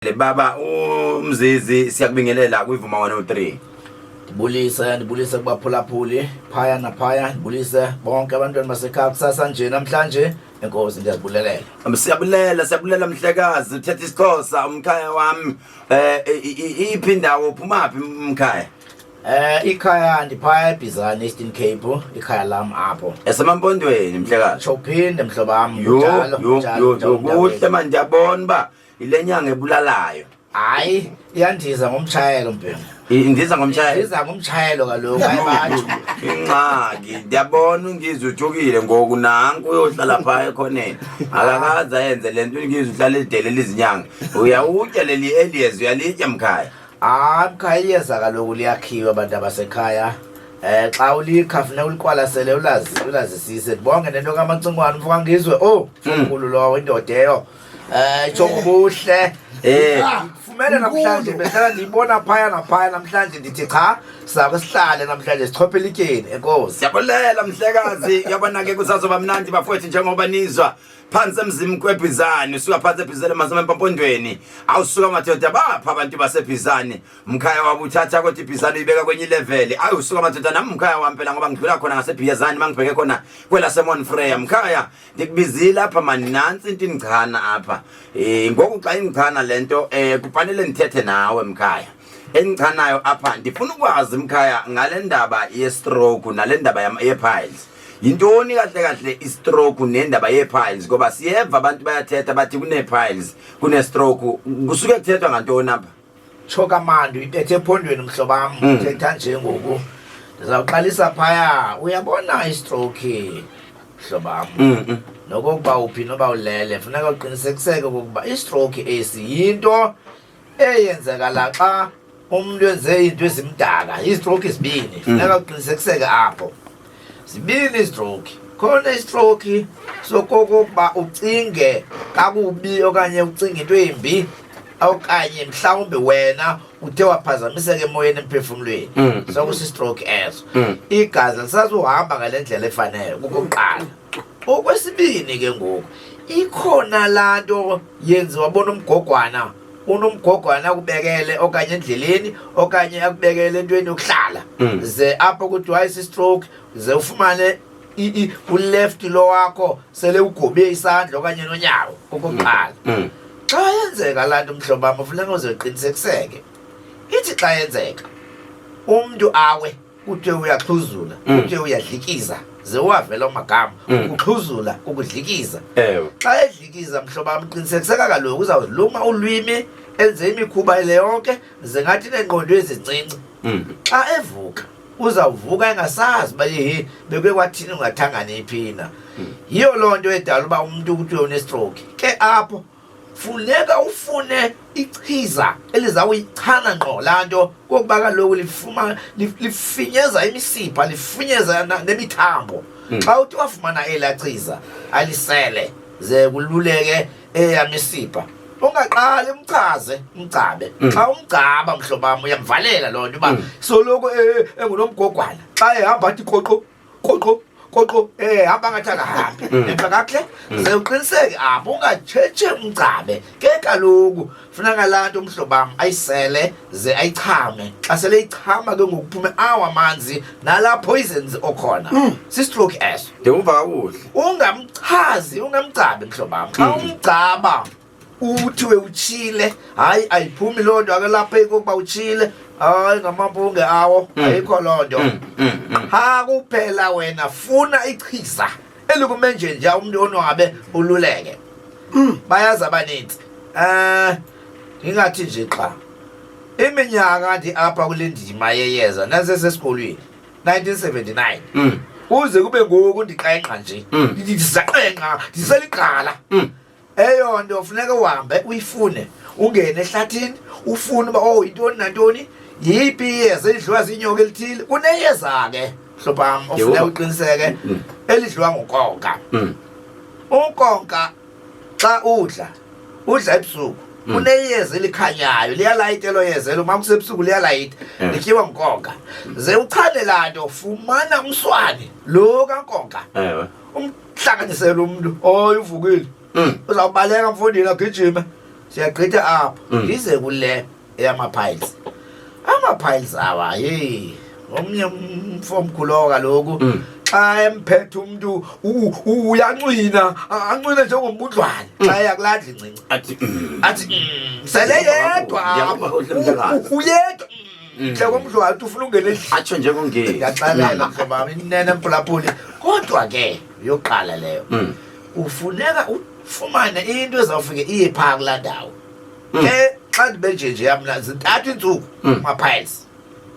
Le baba uMzizi, siyakubingelela kwiVuma 103. Ndibulise, ndibulise kubaphulaphuli phaya naphaya, ndibulise bonke abantwana basekhaya kusasa nje namhlanje. Enkosi, ndiyazibulelela. Siyabulela, siyabulela mhlekazi. Uthetha isiXhosa umkhaya wami. Iphi indawo, uphumaphi mkhaya? Ikhaya ndiphaya eBhizane, Eastern Cape, ikhaya lam apho. Esemampondweni mhlekazi. Tsho phinde mhlobam. Yho. Kunjalo, Yho. kunjalo, Yho. kunjalo, Yho, kuhle manje, ndiyabona uba ile nyanga ebulalayo. Hayi, iyandiza ngomtshayelo mbhengu. Indiza ngomtshayelo. Ndiza ngomtshayelo kaloku, hayi batsho. Ingxaki, ndiyabona uNgizwe uthukile ngoku, nanku uyohlala phaa ekhoneni, akakaze ayenze le nto. UNgizwe uhlala edelela izinyanga. Uyawutya leli eliyeza, uyalitya mkhaya? Hayi mkhaya, iyeza kaloku liyakhiwa abantu abasekhaya. Xa ulikha funeka uliqwalasele, ulazi, ulazisise. Ndibonge nento kaMacingwane, umfo kaNgizwe. Oh, mkhulu lowo, indoda eyo. Tsho ngobuhle. Fumene namhlanje behlala ndiyibona phaya naphaya, namhlanje ndithi cha, sizawuke sihlale namhlanje sichophe elityeni. Enkosi. Siyabulela mhlekazi. Yabona ke, kusazoba mnandi bafowethu, njengoba nizwa phansi emzini kwebhizane, usuka phansi eBhizane masema eMpampondweni. Awusuka madoda, bapha abantu baseBhizane. Mkhaya wabo uthatha kodwa iBhizane uyibeka kwenye ilevel. Ayi usuka madoda, nami mkhaya wami phela, ngoba ngidlula khona ngaseBhizane mangibheke khona kwelaseMonfreya. Mkhaya, ndikubizile apha mani, nantsi into indichana apha. Ngoku xa indichana le nto, kufanele ndithethe nawe mkhaya. Endichanayo apha, ndifuna ukwazi mkhaya ngale ndaba ye-stroke nale ndaba ye-piles. Yintoni kahle kahle i-stroke nendaba ye-piles? Ngoba siyeva abantu bayathetha, bathi kune-piles, kune-stroke. Kusuke kuthethwa ngantoni apha? Tsho kamandi, uyiphethe ephondweni mhlobam. Thetha nje ngoku ndizawuqalisa phaya. Uyabona istroke mhlobam, nokokuba uphi noba ulele, funeka uqinisekiseke okokuba istroke esi yinto eyenzekala xa umntu enze into ezimdaka. Izistroke zibini, funeka uqinisekiseke apho. Zibini izistroke. Khona istroke sokokuba ucinge kakubi okanye ucinge into embi, okanye mhlawumbi wena uthe waphazamiseka emoyeni, emphefumlweni, sokusistroke eso. Igazi lisazuhamba ngale ndlela efanele, kokokuqala. Okwesibini ke ngoku, ikhona laa nto yenziwa bona umgogwana, unomgogwana akubekele okanye endleleni okanye akubekele entweni yokuhlala, ze apho kuthiwa ayisistroke, ze ufumane uleft lo wakho sele ugobie isandla okanye nonyawo, kokokuqala. Xa yenzeka laa nto mhlobo wam, ufuneka uze uqinisekiseke. Ithi xa yenzeka umntu awe, kuthiwe uyaxhuzula, kuthiwe uyadlikiza, ze uwavela amagama, ukuxhuzula, ukudlikiza. Xa edlikiza mhlobo wam, qinisekiseka kaloku uzawuziluma ulwimi, enze imikhuba le yonke, ze ngathi neengqondo ezincinci. Xa evuka uzawuvuka engasazi uba yehe, bekuye kwathini, ungathangani iphina. Yiyo loo nto edala uba umntu kuthiwe unestroke. Ke apho funeka ufune ichiza elizawuyichana ngqo laa nto, kokuba kaloku lifinyeza imisipha, lifinyeza nemithambo. Xa uthi wafumana elaa chiza, alisele ze kululeke eya misipha. Ungaqali umchaze, umgcabe. Xa umgcaba mhlobam, uyamvalela loo nto uba soloko engunomgogwana. Xa ehamba athi qoqo qoqo qoqo, hamba ngathi akahambi. Emva kakuhle ze uqiniseke apho, ungatshetshe umgcabe. Ke kaloku funeka laa nto mhlobam ayisele ze ayichame. Xa sele ichama ke ngoku kuphume awa amanzi nalaa poisons okhona, sistroke eso. Ndikuva kakuhle. Ungamchazi, ungamgcabi mhlobam. Xa umgcaba uthiwe utshile, hayi ayiphumi loo nto, akelapheki kokuba utshile. Hayi, ngamampunge awo, ayikho loo nto. Ha kuphela wena funa ichiza elikumenje nje umntu onwabe, ululeke. Bayazi abaninzi. Ngingathi nje xa iminyaka ndi apha kule ndima yeyeza nasesesikolweni 1979 uze kube ngoku ndiqengqa nje, ndisaqengqa, ndiseligqala. Eyo nto funeka uhambe uyifune, ungene ehlathini ufune uba oh yintoni nantoni, yiphi iyeza elidliwa ziinyoka elithile. Kuneyeza ke mhlobam ofuneka uqiniseke elidliwa ngukonka. Ukonka xa udla, udla ebusuku. Kuneyeza elikhanyayo, liyalayita elo yeza elo. Uma kusebusuku liyalayita. Lityiwa ngukonka, ze uchane laa nto. Fumana umswane lo kankonka, umhlanganisele umntu oy uvukile. Uzawubaleka mfondini, agijime. Siyagqitha apho, ndize kule eyama-piles. Ama-piles awa, yeyi, omnye umfo omkhulu kaloku xa emphethe umntu uyancwina, ancwine njengombudlwane xa eya kulaa ndlu incinci. Athi Athi sele yedwa Ndiyakuva apha. kuhle, mhlekazi. Uyedwa njengombudlwane, uthi ufuna ungena endlini. Atsho njengongezi. Ndiyaxelela, mhlobo wam, inene mphulaphuli. Kodwa ke yokuqala leyo, ufuneka ufumane into ezawufike iye phaa kulaa ndawo. Ke xa ndibe nje nje mna, zintathu iintsuku ama-piles.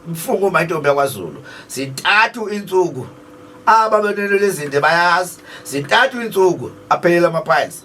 Mfungo umayintombi yakwaZulu, zintathu iintsuku. Aba benenwele ezinde bayazi, zintathu iintsuku aphelele ama-piles,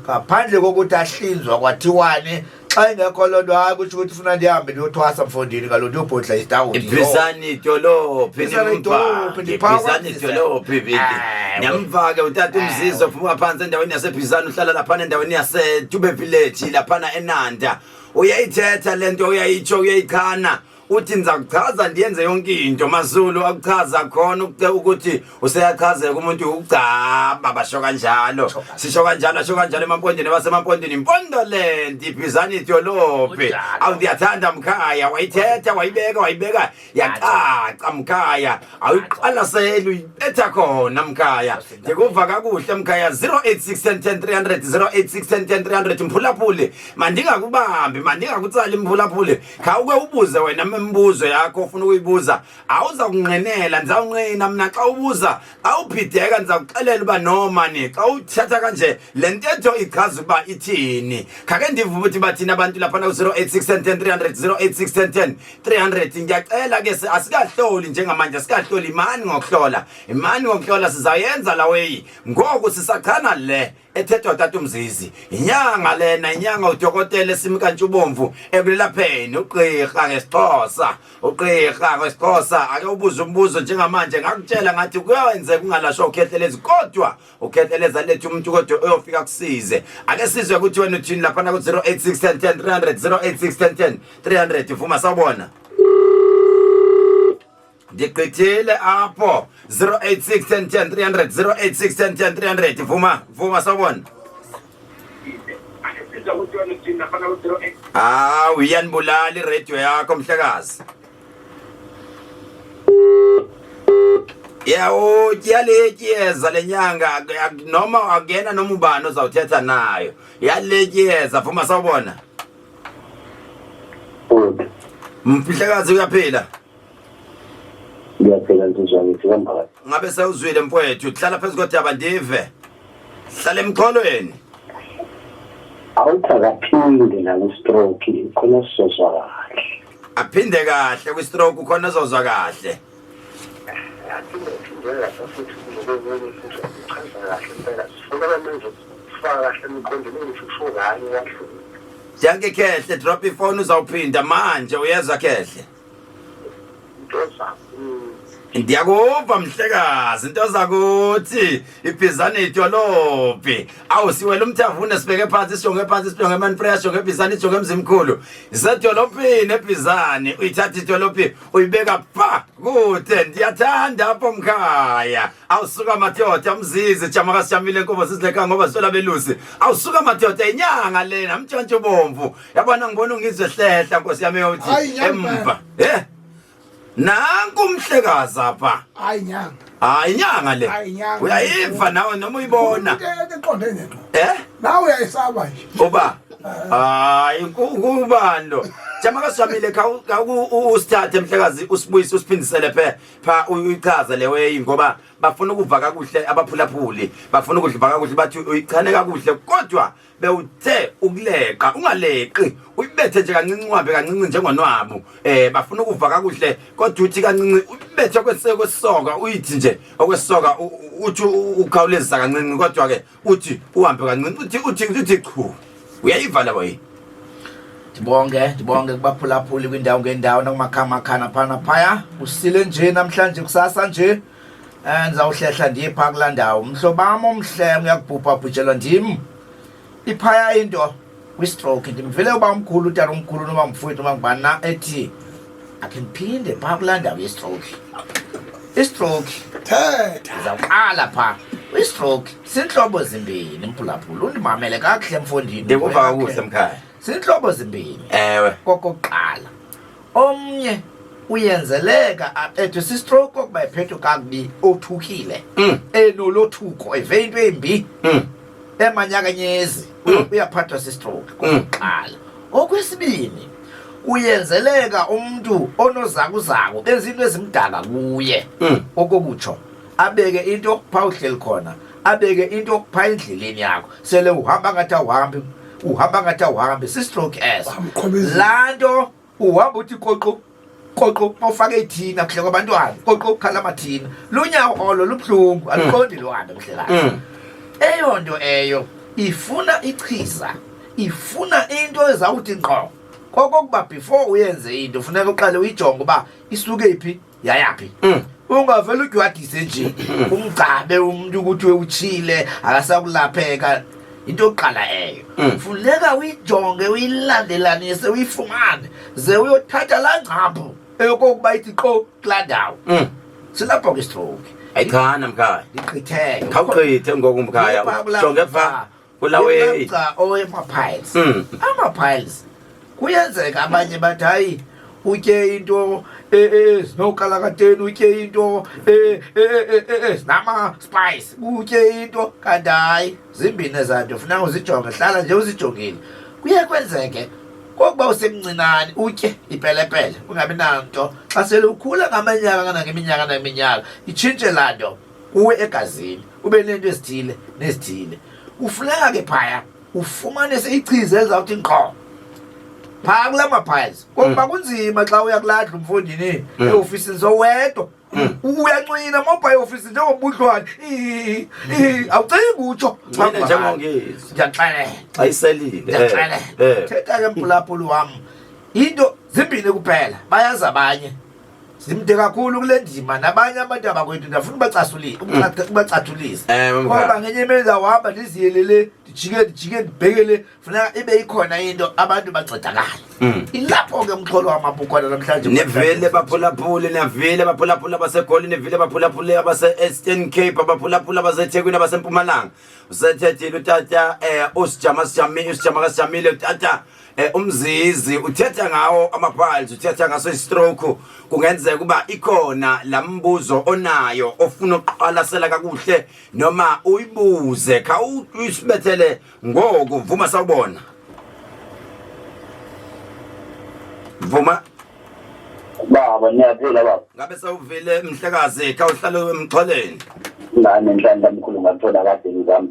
ngaphandle kokuthi ahlinzwa kwathiwane. Xa ingekho loo nto, hayi, kutsho ukuthi funa ndihambe ndiyothwasa, mfondini, kaloku ndiyobhodla isitawuti. Ibhizani idolophi. Ibhizani idolophi, ndiphaa Ibhizani kwaMzisa. idolophi bidi. Ewe. Niyamva ke utata uMzizo, uphuma phansi endaweni yaseBhizani, uhlala laphana endaweni yaseDube Village laphana eNanda. Uyayithetha lento, uyayitsho, uyayichana. Uthi ndiza kuchaza, ndiyenze yonke into. MaZulu, akuchaza khona ukuthi useyachazeka umuntu ukugcaba, basho kanjalo, sisho kanjalo, asho kanjalo emampondweni, basemampondweni, Mpondoland, Ibhizani idolophi. Kunjalo. Awu, ndiyathanda mkhaya, wayithetha, wayibeka, wayibeka yacaca mkhaya, awuyiqwalaseli, uyibetha khona mkhaya. Ndikuva kakuhle mkhaya. 086 10 300, 086 10 300. Mphulaphuli, mandingakubambi, mandingakutsali mphulaphuli. Khawuke ubuze wena imibuzo yakho ofuna ukuyibuza. Awuza kunqinela, ndizawunqina mna xa ubuza. Xa ubhideka, ndiza kuxelela uba no mani, xa uthetha kanje le ntetho ichaza ukuba ithini. Khake ndive ukuthi bathini abantu laphana ku-086 10 300, 086 10 300. Ngiyacela ke, asikahloli njengamanje, asikahloli. Imani ngokuhlola, imani ngokuhlola, sizayenza la weyi. Ngoku sisachana le ethethwa tata uMzizi, inyanga lena, inyanga, udokotela esimkantshubomvu ekulelapheni, ugqirha ngesiXhosa, ugqirha ngesiXhosa. Ake ubuze umbuzo njengamanje. Ngakutshela ngathi kuyenzeka ungalashwa ukhehlelezi, kodwa ukhehleleza lethu umuntu, kodwa uyofika kusize. Ake sizwe ukuthi wena uthini laphana ku-086 10 10 300, 086 10 10 300. Vuma, sawubona. Ndigqithile apho. 086 10 10 300, 086 10 10 300. Vuma, vuma, sawubona. Hawu, iyanibulala iradio yakho mhlekazi. Yawo, iyaletyeza lenyanga, noma akuyena noma ubani ozawuthetha nayo, iyaletyeza. Vuma, sawubona. Good. Mfihlekazi, uyaphila? Ngiyaphila nsizwa, ngithi kambani. Ngabe sewuzwile mfowethu? Hlala phezu kodaba, ndive, hlala emxholweni. Awuthi akaphinde la ku-stroke, khona sizozwa kahle. Aphinde kahle kwi-stroke, khona ezozwa kahle. Aphinde, phinde kahle futhi, kuzobe futhi uchaza kahle impela. Sifuna manje ukufaka kahle emqondweni ukuthi usho kanye kahle. Dankie khehle, drop ifone, uzawuphinda manje, uyezwa khehle? Into zakho. Ndiyakuva mhlekazi, into zakuthi Ibhizane idolophi. Awu, siwela umthavune, sibeke phansi, sijonge phansi, sijonge eManfreya, sijonge eBhizane, sijonge eMzimkhulu, isedolophini eBhizane. Uyithatha idolophi, uyibeka pha kude. Ndiyathanda apho mkhaya. Awusuka madoda, Mzizi jama kasijamile, inkomo sizileka ngoba zithola belusi. Awusuka madoda, inyanga lena, mtshantshi bomvu, yabona, ngibona ungizwe hlehla, nkosi yami, yokuthi Hayi, nyanga. Emva nanku umhlekazi apha. Hayi, nyanga. Hayi, inyanga le. Hayi, inyanga. Uyayiva nawe noma uyibona. Into eqonde ngqo. Nawe uyayisaba nje. Uba hayi, kubani lo jama kasijamile? Usithathe mhlekazi, usibuyise, usiphindisele phe pha, uyichaze le way, ngoba bafuna ukuva kakuhle abaphulaphuli, bafuna ukudliva kakuhle. Bathi uyichane kakuhle, kodwa bewuthe ukuleqa, ungaleqi, uyibethe nje kancinci, uhambe kancinci njengonwabu. Bafuna ukuva kakuhle, kodwa uthi kancinci, uyibethe kwesisoka, uyithi nje okwesisoka, uthi ukhawulezisa kancinci, kodwa ke uthi uhambe kancinci, uthi chu. Uyayiva la way? Ndibonge, ndibonge kubaphulaphuli kwindawo ngendawo nakumakhamakhana phana phaya. Usile nje namhlanje, kusasa nje ndizawuhlehla ndiye phaa kulaa ndawo. Mhlobam omhle, uyakubhubha, bhujelwa ndim. Iphaya into kwistroke, ndimvile uba umkhulu, utata omkhulu, noba mfowethu, noba ngubani na, ethi akhe ndiphinde phaa kulaa ndawo yestroke, istroke. Thetha. Ndizawuqala phaa. Kwi-stroke sintlobo zimbini, mphulaphula, undimamele kakuhle mfondini. Ndikuva kakuhle, mkhaya. Sintlobo zimbini. Ewe. Kokokuqala, omnye uyenzeleka aphethwe sistroke okuba ephethwe kakubi, othukile, enolothuko, eve into embi, emanyakanyezi, uyaphathwa sistroke kokuqala. Okwesibini, kuyenzeleka umntu onozakuzaku benza into ezimdaka kuye, okokutsho abeke into phaa uhleli khona, abeke into phaa endleleni yakho, sele uhamba ngathi awuhambi, uhamba ngathi awuhambi, sistroke eso. Wamqhobezela. Laa nto uhamba uthi koqo koqo, mawufake ithina kuhle kwabantwana, koqo khala amathina, lunyawo olo lubuhlungu, aluqondi luhambe mhlekazi. Eyo nto eyo ifuna ichiza, ifuna into ezawuthi ngqo kokokuba before uyenze into funeka uqale uyijonge uba isuke phi yayaphi. Ungavele udwadise nje umgcabe umuntu ukuthi utshile, akasakulapheka. Into yokuqala eyo, funeka uyijonge, uyilandelanise, uyifumane, ze uyothatha laa ngcambu eyokokuba ithi qo kulaa ndawo. Silapho ke istroke. Ayichana, mkhaya. Igqitheke. Khawugqithe ngoku, mkhaya. Jonge pha kulawe. Owema-piles, ama-piles kuyenzeka abanye bathi hayi, utye into ezinokalakateni, utye into ezinama-spice, utye into, kanti hayi, zimbini ezaa nto funeka uzijonge. Hlala nje uzijongile. Kuye kwenzeke kokuba usemncinane utye ipelepele, ungabi nanto. Xa sele ukhula ngaminyaka nangeminyaka nangeminyaka, itshintshe laa nto kuwe egazini, ube neento ezithile nezithile. Kufuneka ke phaya ufumane seyichiza elizawuthi ngqo phaa kulaa ma-piles, kokuba kunzima xa uya kulaa ndlu mfondini, eofisini sowedwa, uyancwina mobha eofisini njengobudlwane, awucingi utsho. Ncwina njengongizwe. Ndiyaxelela. Xa iselile. Ndiyaxelela. Thetha ke, mphulaphuli wam, into zimbini kuphela, bayazi abanye, zimde kakhulu kule ndima nabanye abantu abakwethu, ndiyafuna ubacathulisa. Mkhaya. Ngoba ngenye imini ndizawuhamba ndiziyelele, ndijike ndijike ndibhekele, funeka ibe ikhona into abantu bancedakale. Ilapho ke umxholo wamabhukhwana namhlanje. Nivile baphulaphuli, nivile baphulaphuli abaseGoli, nivile baphulaphuli abase-Eastern Cape, abaphulaphuli abaseThekwini, abasempumalanga. Usethethile utata usijama sijami, usijama kasijamile utata uMzizi, uthetha ngawo ama-piles, uthetha ngaso istroke. Kungenzeka uba ikhona la mbuzo onayo ofuna ukuqwalasela kakuhle noma uyibuze, khawusibethele ngoku. Vuma, sawubona. Vuma. Baba, niyaphila baba? Ngabe sewuvile, mhlekazi, khawuhlale emxholeni. Ngane nhlanhla mkhulu, ngathola kade ngizama.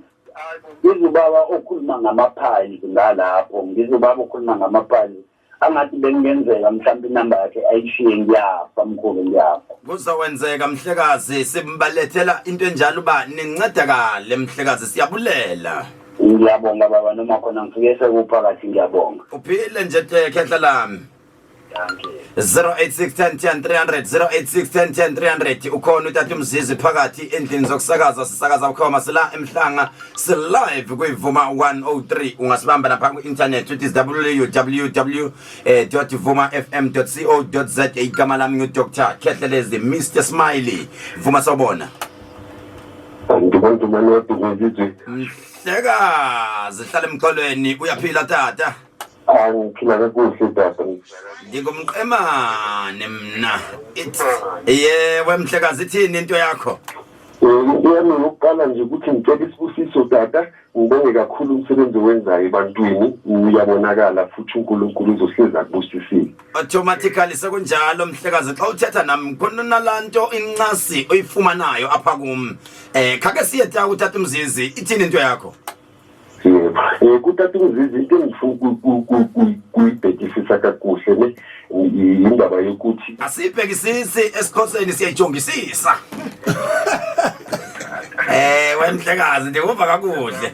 Ngizubaba okhuluma ngama-piles ngalapho, ngizubaba okhuluma ngama-piles. Angathi bengenzeka mhlawumbe inamba yakhe ayishiye, ngiyafa mkhulu, ngiyafa. Kuzawenzeka mhlekazi, simbalethela into enjalo uba nincedakale mhlekazi, siyabulela. Ngiyabonga baba, noma khona ngifike sekuphakathi, ngiyabonga. Uphile nje te khehla lami. Dankie. 086 10 10 300, 086 10 10 300. Ukhona utata uMzizi phakathi endlini zokusakaza, sisakaza bukhoma sila emhlanga, si-live kuyivuma 103. Ungasibamba lapha ku-internet uthi www vuma fm co za. Igama lami ngu-Dr Khehlelezi, Mr Smiley. Vuma, sawubona. Ndibona wadumezizwe. Mhlekazi, hlala emxholweni, uyaphila tata? Angiphila kakuhle tata. Ndingumqemane mna. It's yewe mhlekazi, ithini into yakho? Into yami yokuqala nje ukuthi ngicela isibusiso tata, ngibonge kakhulu umsebenzi owenzayo ebantwini, uyabonakala futhi uNkulunkulu uzohlezi akubusisile. Automatically sekunjalo mhlekazi, xa uthetha nam khona nalaa nto incasi oyifumanayo apha kum. Khake siye ta utata uMzizi, ithini into yakho? Yebo, kutata uMzizi, into engifuna kuyibhekisisa kakuhle ne indaba yokuthi Asiyibhekisisi, esiXhoseni siyayijongisisa. Wemhlekazi, ndikuva kakuhle,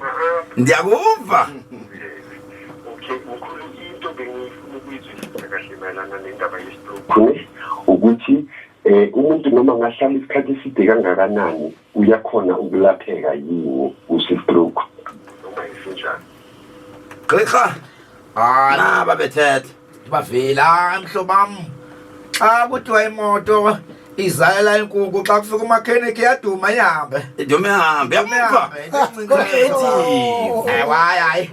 ndiyakuva. Okay, mkhulu, into bengifuna ukuyizwisisa kahle mayelana nendaba ye-stroke. Ne ukuthi umuntu noma ngahlala isikhathi eside kangakanani uyakhona ukulapheka yini usi-stroke? Noma isinjani? Gqirha. Hayi. Naba bethetha. Bavela, hayi mhlobo wam, xa kuthiwa imoto Izalela inkukhu xa kufika umakhenikhi iyaduma ihambe. Idume ihambe yamupha. Creative. Ewe hayi hayi.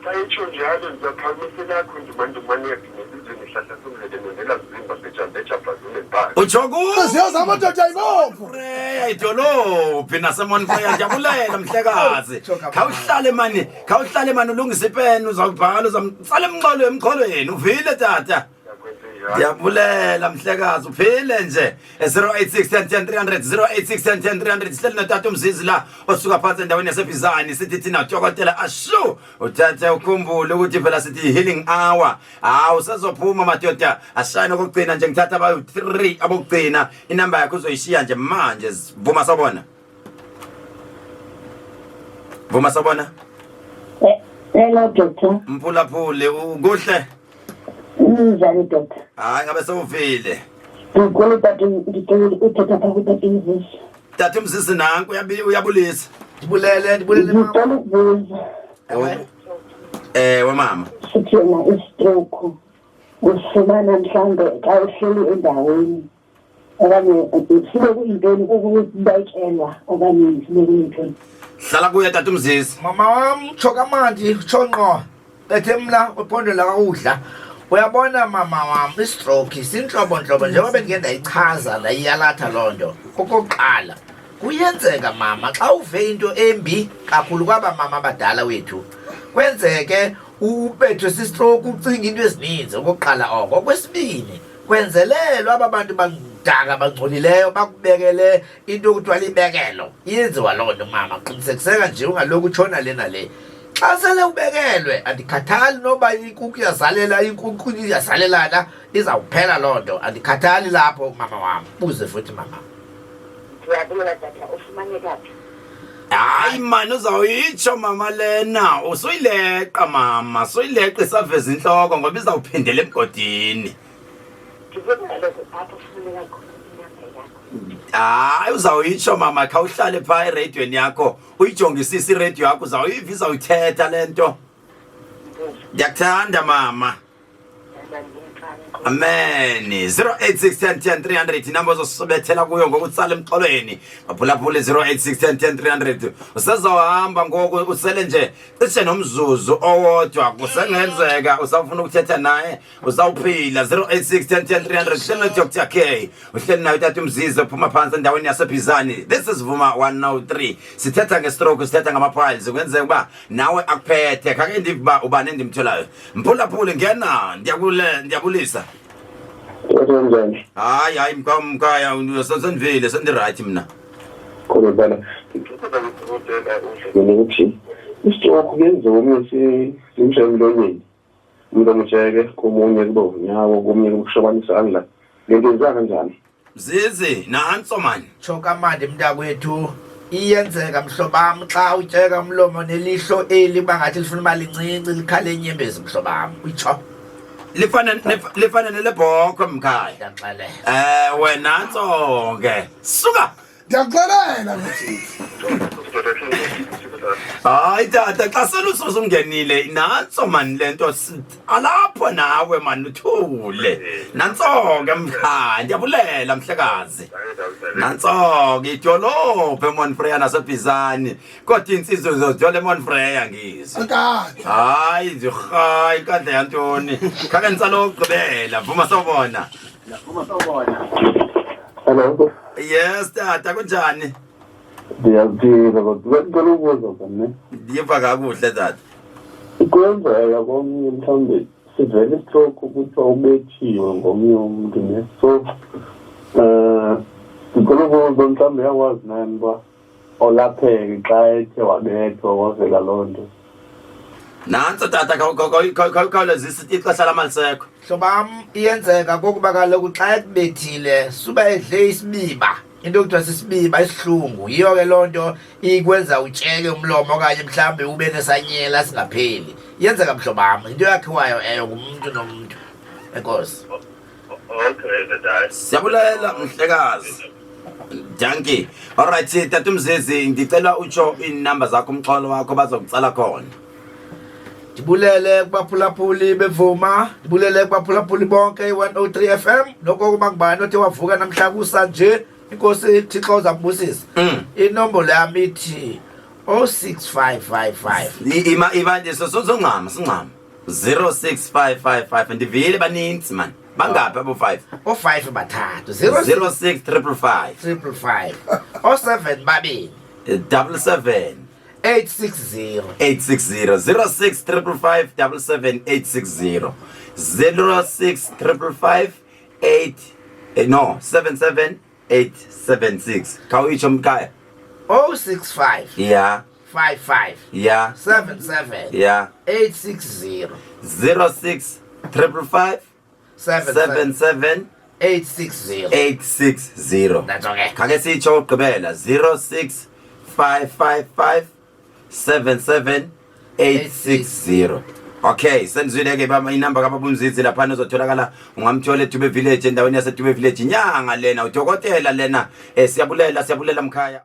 Xa itsho njalo ndiyaphakamisa lakho ndimandumane yaphi nelizweni hlahla somlele nondela mzimba bheja bheja brazil Utsho kuzo. Ziyoza amadoda ayibomvu. Freya idolophi naseMonfreya ndiyabulela mhlekazi. Khawuhlale mani, khawuhlale mani ulungise ipeni uzawubhala uzamtsala emxolo emxholweni uvile tata. Ndiyabulela mhlekazi uphile nje 086 10 300 086 10 300 sihleli notata umzizi la osuka phansi endaweni yasebhizani sithi thina dokotela ashu uthathe ukhumbule ukuthi phela sithi healing hour hawu sezophuma madoda ashayine okugcina nje ngithatha abayu-3 abokugcina inamba yakho uzoyishiya nje manje vuma sawubona vuma sawubona eh, hello doctor mphulaphuli kuhle Ninjani doctor? Hayi ngabe sewuvile. Ngicela tata ngicela uthatha pha kutata uMzisi. Tata uMzisi nanku uyabulisa. Ndibulele ndibulele mama. Ngicela ukubuza. Ewe mama. Sithi yena istroke usifumana mhlawumbe xa uhleli endaweni okanye sibe kuyintoni kukubekelwa okanye sibe kuyintoni hlala kuye tata umzisi mama wam tsho kamandi tsho ngqo bethe mna uphondo lakakudla uyabona mama wam istroke sintlobontlobo njengoba bendike ndayichaza ndayiyalatha loo nto okokuqala kuyenzeka mama xa uve into embi kakhulu kwaba mama abadala wethu kwenzeke ubethwe sistroke ucinga into ezininzi okokuqala oko okwesibini kwenzelelwa aba bantu bangdaka bangcolileyo bakubekele into yokuthiwa libekelo iyenziwa loo nto mama qinisekiseka nje ungaloku utshona le nale xa sele ubekelwe andikhathali noba inkukhu iyazalela inkukhu iyazalelana izawuphela loo nto andikhathali lapho mama wam buze futhi mama ndiyabulela tata ufumaneka phi hayi mani uzawuyitsho mama lena usuyileqa mama suyileqa isaveza intloko ngoba izawuphindela emgodini Hayi uzawuyitsho mama khawuhlale phaa ereyidweni yakho uyijongisise irediyo yakho uzawuyiva izawuyithetha le nto. Ndiyakuthanda mama. Amen. 086 10 300 inamba ozosibethela kuyo ngokutsala emxholweni. Baphulaphule 086 10 300. Usezawuhamba ngoku usele nje cishe nomzuzu owodwa kusengenzeka usafuna ukuthetha naye uzawuphila 086 10 10 300 uhleli noDr K uhleli nayo utata umzizi ophuma phansi endaweni yasebhizani this is Vuma 103 sithetha ngestroke sithetha ngama-piles kungenzeka uba nawe akuphethe khake ndive uba ubani endimtholayo mphulaphuli ngena ndiyakule ndiyabulisa Kanjani? Hayi hayi mkhaya sendivile sendirayithi mna. Khona bana. Mina ukuthi istroke kuyenzeka omunye simshaye emlonyeni. Umlomo utsheke komunye kube unyawo komunye kushobanisa isandla. Lento yenziwa kanjani? Zizi nantso mani. Tsho kamandi mntakwethu iyenzeka mhlobam xa utyeka umlomo nelihlo eli uba ngathi lifuna uba lincinci likhale inyembezi mhlobam uyitsho lifana lifana nelebhokhwe mkhaya ndiyaxelela ewe nantso ke suka Ndiyakuxelela ngithi. Hayi tata xa selusuze ungenile nantso mani le nto alapho nawe mani uthule nantso-ke mkhaya ndiyabulela mhlekazi nantso-ke idolophu emonfreya nasebhizani kodwa iinsizwe zozithola emonfreya ngizwe hayi ndirhayi inkandla yantoni khake nditsala okugqibela vuma sawubona Hello. Yes tata kunjani? Ndiyaphila kodwa bengicela ukubuza kona. Ndiva kakuhle tata. Kwenzeka komnye mhlawumbe sivele istroke kuthiwa ubethiwe ngomnye umntu ne so um ndicela ukubuza mhlawumbe uyakwazi nani uba olapheke xa ethe wabethwa wavela loo nto nantso tata khawukhawulezisa ixesha lamalisekho hlobam iyenzeka kokuba kaloku xa ekubethile suba edle isibiba into ekuthiwa sisibiba isihlungu yiyo ke loo nto ikwenza utyeke umlomo okanye mhlawumbi ube nesanyela singapheli iyenzeka mhlobam into yakhiwayo eyo ngumntu nomntu enkosi Okay, siyabulela mhlekazi danki alright tata umzizi ndicela utsho iinamba zakho umxholo wakho bazokutsala khona. Ndibulele kubaphulaphuli bevuma, ndibulele kubaphulaphuli bonke i-103 FM nokokuba ngubani othe wavuka namhla kusa nje, inkosi Thixo uzakubusisa. Inombolo yami ithi 06555. Ima ibanje sozongcama singcama 06555 ndivile baninzi man bangaphi abo 5? O5 bathathu 06 06555 555 o7 babini 77 860. 860 06555 77860 06555 8 no 77876 khawuyitsho mkhaya. 065 55 77 860. 06 555 77 77 860. 860. That's okay. Khake sitsho ukugqibela 06 555 77 860. Okay, senzwile ke baba inamba kababa uMzizi laphana uzotholakala, ungamthola eDube Village, endaweni yaseDube Village, inyanga lena, udokotela lena. Siyabulela, siyabulela mkhaya.